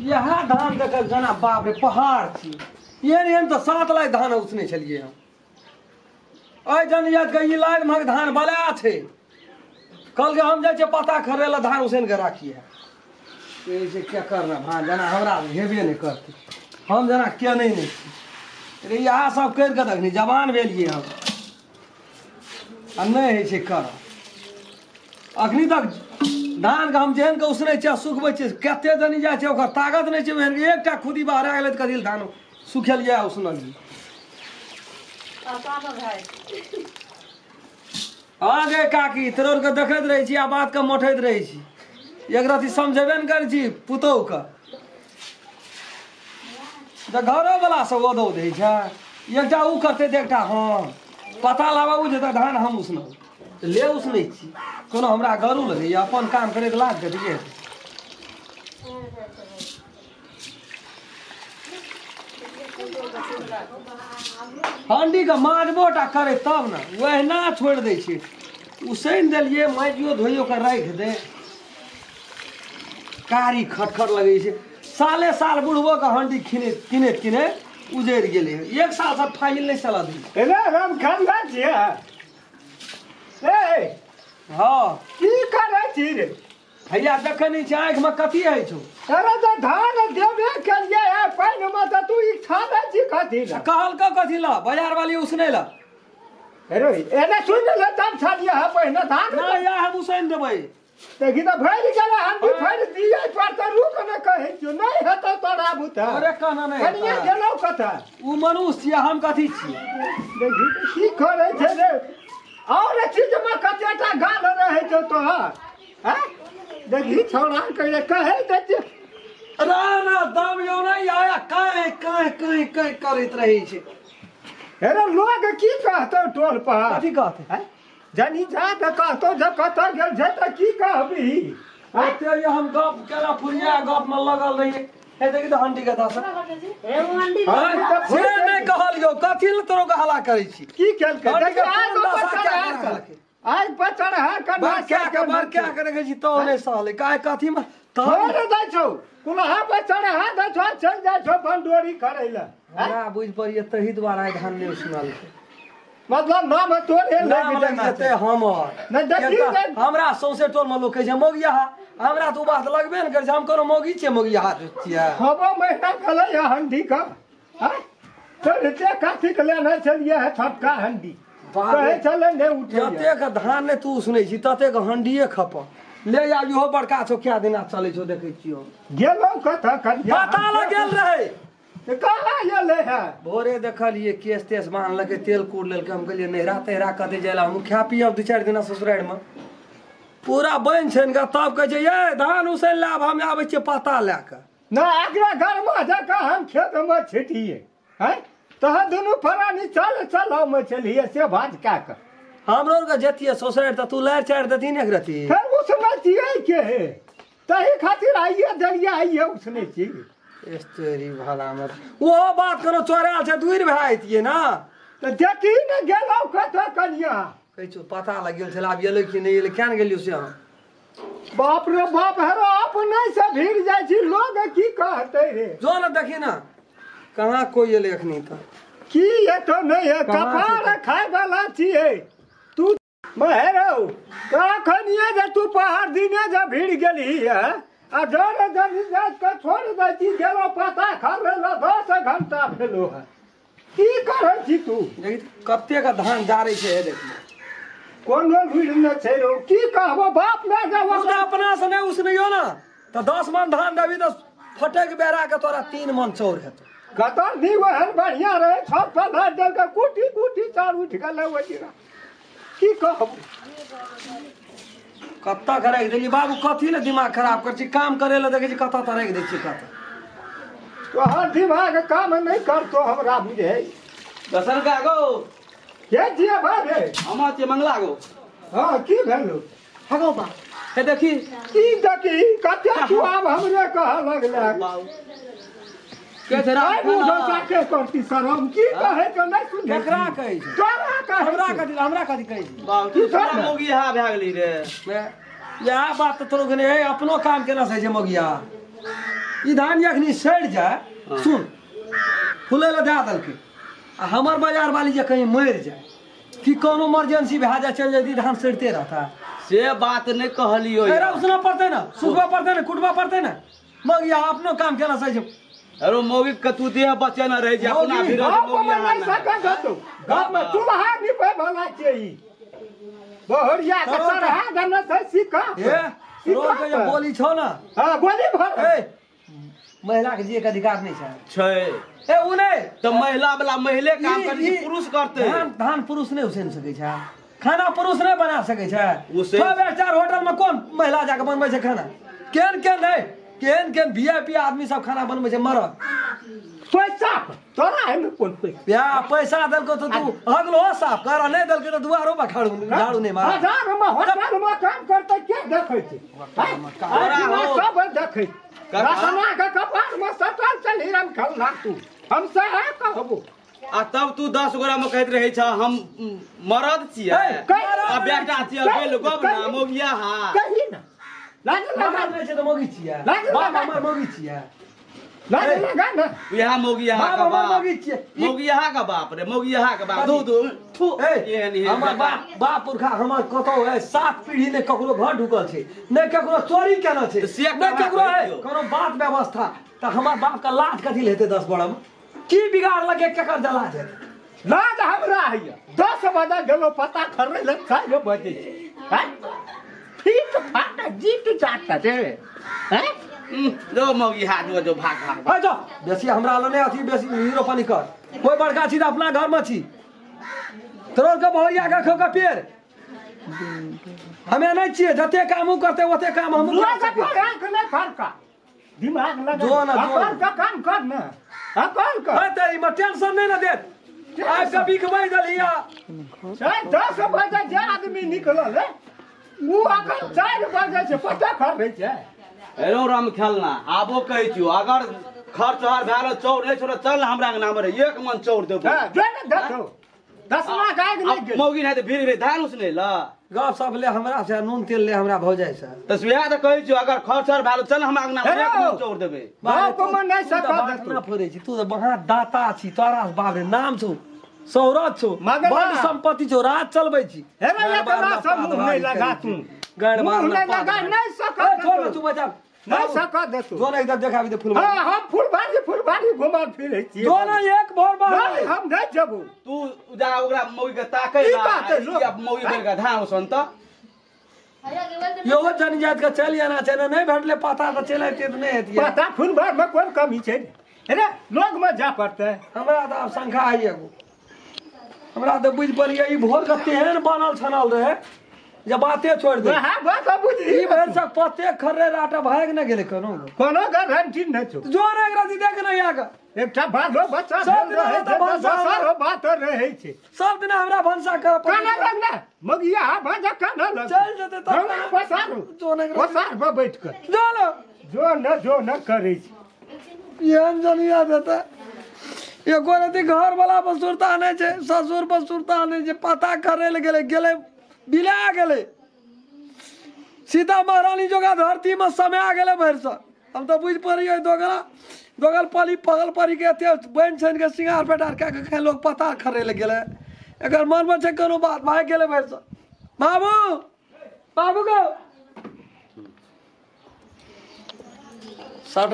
यह धान देखल जना बाप रे पहाड़ छी। एहन एहन तऽ 7 लाख धान उसने छलियै हम। एहि जन याद के ई लाइन महक धान बला छै। कल के हम जाइ छियै पता खरे ला धान उसैन के राखिए। कहै छै क्या करना भान जना हमरा हेबे नहि करतै, हम जना के नहि नहि छी रे। इएह सब करि कऽ तखनी जवान भेलियै हम आ नहि होइ छै कर। अखनी तक धान के हम जेहन के उसनै छियै सुखबै छियै कते जनी जाइ छै ओकर ताकत नहि छै ओहन। एकटा खुदी बहरा गेलै तऽ कथी धान सुखेलियै आ उसनलियै। हाँ गे काकी तोर के देखैत रहै छी आ बात के मठैत रहै छी। एक रति समझेबे ने करै छी पुतोहु के तऽ घरो वाला सब ओदौ दै छै। एकटा उ करतै तऽ एकटा हम पता लाबऽ उ जेतै धान हम उसनब ले उसनै छी। कोनो हमरा गरू लगैया अपन काम करैत लाज कथी हेतै। हंडी के माजबो टा करे तब ने ओहिना छोड़ि दै छै। उसैन देलियै माजियो धोइयो के राखि दे कारी खटखट लगै छै। साले साल बुढ़बो के हंडी किनैत किनैत किनैत उजड़ि गेलै। एक साल से फाइल नहि चलऽ दै। रे राम खंडा छियै ए हँ की करै छी रे भैया? देखै नहि छै आँखिमे कथी होइ छौ? अरे तऽ धान देबे केलियै है पानिमे तऽ तू इच्छा दै छी कथी लए? कहलकौ कथी लए बाजार वाली उसनै लए। अरे एने सुनि ले तब छलियै है पहिने धान नहि इएह हम उसैन देबै। देखी तऽ भरि गेलै हम भी भरि दियै पर तऽ रुक ने कहै छियौ नहि हेतौ तोरा बुते। अरे कहना नहि कनिया गेलौ कतऽ? उ मनुष्य छियै हम कथी छियै? देखी की करै छै रे। और चीजमे कतेटा गाल रहै छौ तोहर हैं? देखी छौड़ा के कहै दै छियै ना दम यौ नहि आया काहे काहे काहे काहे करैत रहै छै। अरे लोग की कहतौ टोल पर? कथी कहतै? जनी जा तऽ कहतौ जे कतऽ गेल छै तऽ की कहबही? ओते ये हम गप केना फुरिया गप में लगल रहियै। हे देखी तऽ हंडी के दस से नहि कहलियौ कथी लए तोरो के हल्ला करै छी? की केलकै? आज पचड़ है बड़का के बड़का के देखै छी तो नहि सहलै काहे कथी में छोड़ दै छौ कुल्हा पर चढ़ा दै छौ चलि जाइ छौ बंडोरी करै लए। हमरा बुझि पड़ियै तही दुआरे आइ धान नहि उसनलकै। मतलब नाम तोरे लागि जेतै हमर। नहि देखी हमरा सौंसे टोल में लोक कहै छै मौगिया। हमरा तऽ ओ बात लगबे ने करै छै। हम कोनो मौगी छियै मौगिया छियै? 6 महीना भेलै है हंडी के चढ़ते कथी के लेने छलियै है छोटका हंडी कहै छलै नहि उठै। जतेक धान नहि तू उसनै छी ततेक हंडिये खप ले आ। इहो बड़का छौ क्या दिना चलै छौ देखै छियौ। गेलौ कतऽ? पता लग गेल रहै। कहाँ गेलै है? भोरे देखलियै केश तेश बान्हलकै तेल कूर लेलकै। हम कहलियै नैहरा तैहरा कतै जाय लए हम खाय पियब 2-4 दिना ससुरारिमे पूरा बनि छनि कऽ तब कहै छै ये धान उसैन लए आब हम आबै छियै पता लए कऽ। नहि एकरा घरमे जकाँ हम खेतमे छिटियै हैं तहन दुनू प्राणी चल चल हम छलियै से भाज कए कऽ। हमरो आरके जतियै ससुरारि तऽ तू लारि चारि देती ने एक रती। फेर उसनै छियै के तही खातिर आइए देलियै आइए उसनै छी। स्टोरी भला मत ओहो बात कोनो चोरायल छै दूर भए जैतियै ने तऽ देखी ने गेलौ कतऽ कनिया कहै छौ पता लागि गेल छलै आब एलै कि नहि एलै किया ने गेलियौ से हम। बाप रे बाप हेरो अपने से भीड़ जाइ छी लोग की कहतै रे। जो ने देखी ने कहाँ कोइ एलै अखनी तक। की एतो नहि है कपार खाय वाला छियै तू महेरौ। कखनिये जे तू पहाड़ दिने जे भीड़ गेलही है आ जरे जरी जाइत के छोड़ दै छी गेलो पता खरे ला 10 घंटा भेलो है। की करै छी तू? देखी कतेक धान जारै छै हे देखी कोनो भीड़ नहि छै रौ। की कहबो बाप माय के ओ तऽ अपना से नहि उसनैयो ने तऽ 10 मन धान देबही तऽ फटक बेरा के तोरा 3 मन चाउर हेतौ। कतर दी ओहन बढ़िया रहै छत पर लादि देलकै कुटी कुटी चाउर उठि गेलै ओहि दिना। की कहबो कतऽ के राखि देलियै बाबू? कथी लए दिमाग खराब करै छी? काम करै लए देखै छी कतऽ तऽ राखि दै छियै कतऽ। तोहर दिमाग काम नहि करतो हमरा बुझै। दसन का गो के छियै भाइ रे? हम छियै मंगला गो। हँ की भेलौ? हगो बा हे देखी की देखी कते तू आब हमरे कहऽ लगलै। के छै राम करती शरम की कहै छौ नहि सुनै। केकरा कहै छै? तोरा कहै हमरा कथी हमरा कथी कहै छै? बाबू तू मौगी हा भए गेली रे। इएह बात तऽ तोरो कने अपनो काम केना से छै मगिया। ई धान जखनी सड़ि जाय सुन फुलै लए दए देलकै आ हमर बाजार वाली जे कहीं मरि जाय कि कोनो इमरजेंसी भए जाय चलि जाय धान सड़िते रहता। से बात नहि कहलियो। उसना पड़तै ने, सुखबा पड़तै ने, कुटबा पड़तै ने। मगिया अपनो काम केना से छै। अरे मौगी कतू देह बचेना रहे छै अपना भी रहे मौगी नहीं सकत तू गांव में चूल्हा निपे वाला छै ई बहरिया के चढ़ा देने छै सिक्का ए रोज के बोली छौ ना। हां बोली भर ए महिला के जिए के अधिकार नहीं छै छै ए उ नहीं त महिला वाला महिले काम करै छै पुरुष करते। धान धान पुरुष नहीं उसेन सकै छै, खाना पुरुष नहीं बना सकै छै। सब स्टार होटल में कोन महिला जाके बनबै छै खाना? केन केन नहीं केन केन वीआईपी आदमी सब खाना बनबै छै मरद। पैसा तोरा एमे कोन पैसा? या पैसा देलको तो तू अगलो साफ कर, नहीं देलको तो दुआरो पर झाड़ू झाड़ू नहीं मार। हजार में होटल में काम करते के देखै छै? सब देखै रसना के कपार में सटल चल हिरन खलना तू हम सह कहबो। आ तब तू 10 गोरा में कहैत रहै छ हम मरद छियै आ बेटा छियै गेल गब ना मौगिया। हां कही ना लाज लगा नै छै त मौगी छियै बाप हमर मौगी छियै लाज लगा ना। इहा मौगिया का बाप मौगी छियै मौगिया का बाप रे मौगिया का बाप दू दू थू एहन एहन हमर बाप बाप पुरखा हमर कतौ है 7 पीढ़ी ने ककरो घर ढुकल छै ने ककरो चोरी केना छै ने ककरो है कोनो बात व्यवस्था। त हमर बाप का लाज कथी लेते 10 बड़ा में की बिगाड़ लगे केकर जला छै? लाज हमरा हैया 10 बजे गेलो पता खरै ले 4 बजे छै फीट फाट जीत जाता रे हैं जो मौगी हाथ जो जो भाग भाग भाग जो बेसी हमरा ल नै अथी बेसी हीरो पानी कर। कोई बड़का छी त अपना घर में छी तोर के भैया के खो के पेड़ हमे नै छियै जते काम उ करते ओते काम हम कर नै फरका दिमाग लगा जो ना जो अपन का काम कर ना अपन कर। त ई में टेंशन नै ना देत आइ के बिकबै दलिया 10 बजे जे आदमी निकलल है उ अखन 4 बजे छै पता खरै छै। हेलो राम खेलना आबो कहै छियो अगर खर्च हर भए गेल चौर नहि छोड़ चल हमरा अंगना में एक मन चौर देबो। हां जो ने देखो दसमा गाय नहि गेल मौगी नहि त भीड़ रे धान उसनै ल गप सब ले हमरा से नून तेल ले हमरा भौ जाइ छै। त वएह त कहै छियो अगर खर्च हर भए गेल चल हमरा अंगना में एक मन चौर देबै। बाप में नहि सकत तू ना फोड़ै छी तू त महा दाता छी तोरा बाप रे नाम छौ सौरत छौ बड़ संपत्ति छौ राज चलबै छी। हे रे एकरा सब मुंह नहि लगा तू गड़बड़ नहीं लगा नहीं सकत छोड़ तू बचा नहीं सकत दे तू जो ना इधर देखाबी दे फुलबाड़ी। हां हम फुलबाड़ी फुलबाड़ी घुमा फिरै छी जो ना एक भोर बार नहीं हम नहीं जबू तू जा ओकरा मौगी के ताकै ना मौगी बन के धान उसन त यो जन जात के चल आना छै ने नहीं भेटले पता त चल आते त नहीं हेतिए पता फुलबाड़ में कोन कमी छै रे लोग में जा पड़तै। हमरा त आब शंका है एगो हमरा त बुझ पड़िए ई भोर के तेहन बनल छनल रहे जब बाते छोड़ दे। हां बात बुझ ई भर सब पते खर्रे राटा भाग न गेले कोनो कोनो गारंटी न छौ जो रे एकरा दी देख न आके एकटा बालो बच्चा भेल रहे छै बात रहै छै सब दिन हमरा भनसा कर काना लगला मगिया भाजा काना लग चल जते तब पसारू जो न पसार पर बैठ कर जो न जो न करै छै एहन जनिया देता एको रति घर वाला पर सुरता नहीं छै ससुर पर सुरता नहीं छै पता करे ले गेले गेले बिला गेले सीता महारानी जोगा धरती में समय गेले भरिसँ। हम तो बुझि पड़िए दोगला दोगल पली पगल परी के एते बनि छनि के सिंगार पेटार कए के लोग पता खरे ले गेले एकर मनमे छै कोनो बात भागि गेले भरिसँ। बाबू बाबू गो सबटा